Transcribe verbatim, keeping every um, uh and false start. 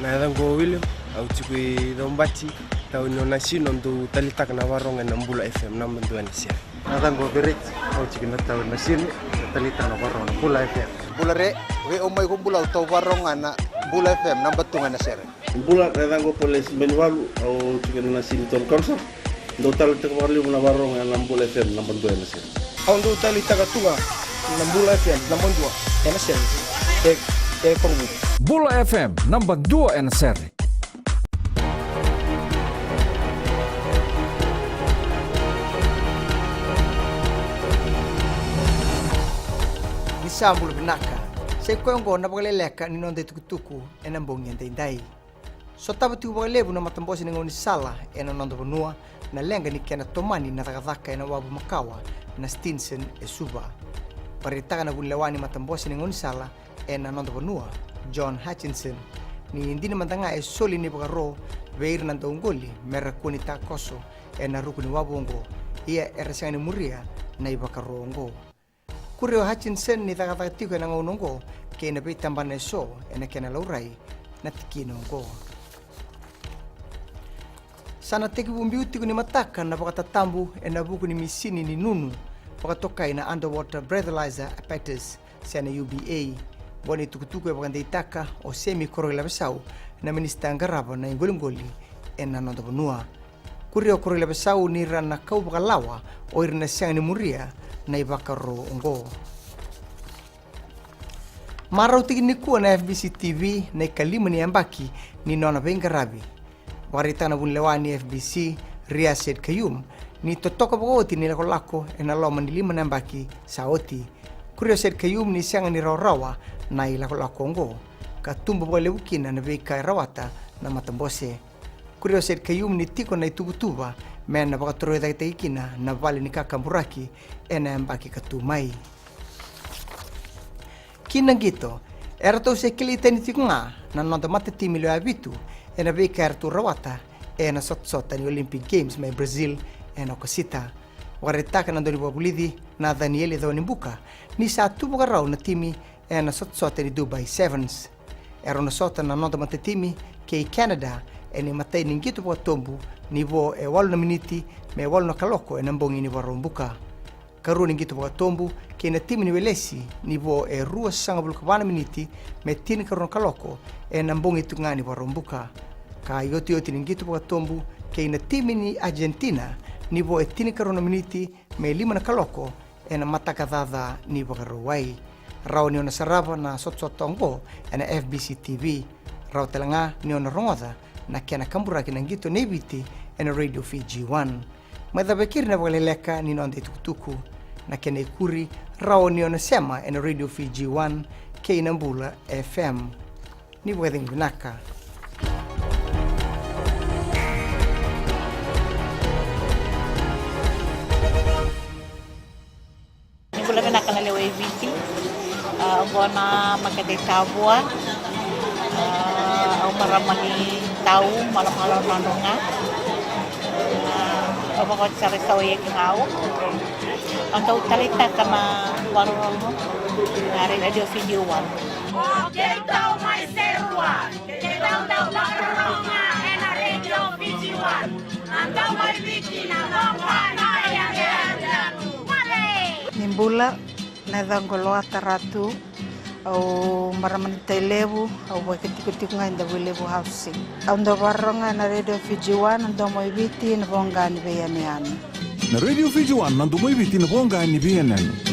Na yacaqu o William, au tiko i Caubati, tauni o Nasinu, au dau talitaka na varoga ena Bula F M, naba dua ena sere. Na yacaqu o Vereti, au tiko na tauni o Nasinu, talitaka na varoga na Bula F M. Bula re, vei au mai ko Bula, au tau varoga na Bula F M, naba tu ga ena sere. Bula, na yacaqu o Polesi Benivalu, au tiko na Nasinu Town Council. Dau talitaka vakalevu na varoga ena Bula F M naba dua ena sere. Au dau talitaka tu ga na Bula F M naba dua ena sere. E, e Korovou. Bula F M naba dua ena sere. Ni sa bula vinaka. Sa i koya oqo na vakaleleka ni noda itukutuku ena bogi edaidai. Sotava tiko vakalevu na matabose ni gaunisala ena noda vanua na leqa ni kena tomani na cakacaka ena wavu makawa na Stinson e Suva. Vakaraitaka na vunilewa ni matabose ni gaunisala ena noda vanua, John Hutchinson, ni dina mada ga e soli na ivakaro vei ira na dauqoli me ra kua ni takoso ena ruku ni wavu oqo, ia era sega ni muria na ivakaro oqo. Kuria o Hutchinson ni cakacaka tiko ena gauna oqo kei na veitabana eso ena kena laurai na tikina oqo. Sa na tekivu biu tiko ni mataka na vakatatabu ena vuku ni misini ni nunu vakatokai na underwater breathalyzer apparatus se na U B A. Oqo na itukutuku e vakadeitaka o Semi Koroilavesau, na minisita qarava na iqoliqoli ena noda vanua. Kuria o Koroilavesau ni ra na kau vakalawa o ira na sega ni muria na ivakaro oqo. Marautaki nikua na F B C T V na ikalima ni yabaki ni nona veiqaravi. Vakaraitaka na vunilewa ni F B C, Riaz Said-Khaiyum, ni totoka vakaoti na ilakolako ena loma ni lima na yabaki sa oti. Kuria o Said-Khaiyum ni sega ni rawarawa na ilakolako oqo, ka tubu vakalevu kina na veika e rawata na matabose. Kuria o Said-Khaiyum ni tiko na ituvatuva me na vakatorocaketaki kina na vale ni kakaburaki ena yabaki ka tu mai. Ki na qito, eratou se kilai tani tiko ga na noda matatimi lewe vitu ena veika eratou rawata ena sotasota ni Olympic Games mai Brazil ena Okosita. Vakaraitaka na daunivakavulici Nathaniel Cawanibuka ni sa tu vakarau na timi ena sotasota ni Dubai Sevens. Erau na sota na noda matatimi kei Canada ena imatai ni qito vakatobu ni vo e walu na miniti me walu na kaloko ena bogi ni Vakaraubuka. Karua ni qito vakatobu kei na timi ni Welesi ni vo e ruasagavulu ka va na miniti me tinikarua na kaloko ena bogi tiko ga ni Vakaraubuka. Ka iotioti ni qito vakatobu kei na timi ni Argentina ni vo e tinikarua na miniti me lima na kaloko ena mataka caca ni Vakarauwai. Rawa ni o na sarava na sotasota oqo ena F B C T V. Rawa tale ga ni o na rogoca na kena kaburaki na qito nei Viti ena Radio Fiji One. Mai cava e keri na vakaleleka ni noda itukutuku. Na kena ikuri, rawa ni o na sema ena Radio Fiji One kei na Bula F M. Ni vakacegu vinaka. Ni bula vinaka na lewe i Viti. A, oqo na makete i Tavua. A, au marama ni Tau, Malomalo, Nadroga. A, au vakaoti sara i Sauieki ga au. Au dau taleitaka na vakarorogo na Radio Fiji One. O keitou mai Serua, keitou dau vakarorogo ga ena Radio Fiji One. Na domo i Viti, na domo i Viti. Ni bula, na yacaqu o Loata Ratu, au marama ni Tailevu, au vakatikotiko ga i Davuilevu Housing. Au dau vakarorogo ga ena Radio Fiji One, na domo i Viti, na voqa ni veiyanuyanu. Na Radio Fiji One, na domo i Viti, na voqa ni veiyanuyanu.